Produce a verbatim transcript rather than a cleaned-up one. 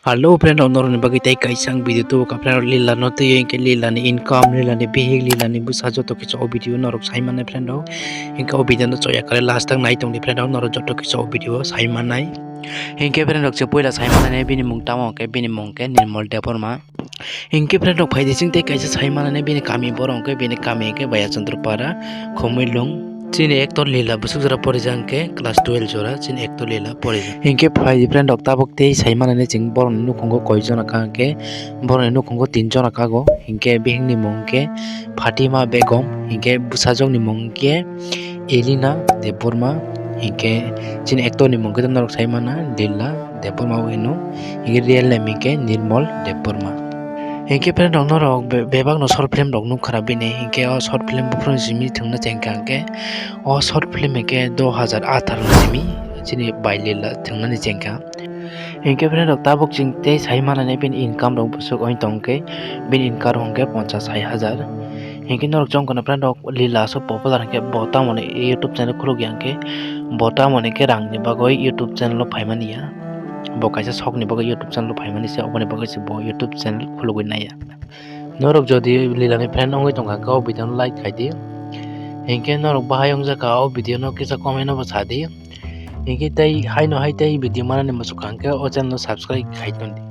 Hello friend rok, norokni bagwi tei kaisa ang video tubu ka friend rok, Lila no twiwi hinkhe Lila ni income, Lila ni bihik, Lila ni bwsa joto kisa o video norok sai mannai friend rok. Hinkhe o video no choya kare last tak nai tongdi friend rok, norok joto kisa o video sai mannai. Hinkhe friend rok, se puila sai mannai bini mung tamo hinkhe bini mung khe Nirmal Debbarma. Hinkhe friend rok, phaidi chwng tei kaisa sai mannai bini kami, borok hinkhe bini kami hinkhe Baya Chandra Para, Khumulwng. Chini actor Lila bwswk jora porijak hinkhe class twelve jora chini actor Lila porijak. Hinkhe phaidi friend rok, tabuk tei sai mannai chwng borokni nukhungo koi jona ka hinkhe borokni nukhungo tin jona kago. Hinkhe bihikni mung hinkhe Fatima Begum, hinkhe bwsajwkni mung hinkhe Elina Debbarma, hinkhe chini actor ni mung khe norok sai mana Lila Debbarma bai no, hinkhe real name hinkhe Nirmal Debbarma. Hinkhe friend rok, norok be-, bebak no short film rok nukha bini, hinkhe o short film buphuru simi thwngna chengkha hinkhe o short film hinkhe do hajar atharo simi chini bai Lila thwngnani chengkha. Hinkhe friend rok, tabuk chwng tei sai mannai bini income rok bwswk oi tong khe, bini income rok hinkhe ponchas sai hajar. Hinkhe norok chong khna friend rok, Lila aswk popular hinkhe bo tamoni YouTube channel khuluk ya hinkhe bo tamoni khe rang ni bagwi YouTube channel o phaimani ya. Bo kaisa sok ni bagwi YouTube channel o phaimani se, oboni bagwi se bo YouTube channel khulugwi naiya. Norok jodi Lila ni fan wngwi tongkha khe o video no like khai di. Hinkhe norok bahai wngjak kha o video no kisa comment no bo sa di. Hinkhe tei haino hai tei video manani muchuk kha hinkhe o channel no subscribe khai ton di.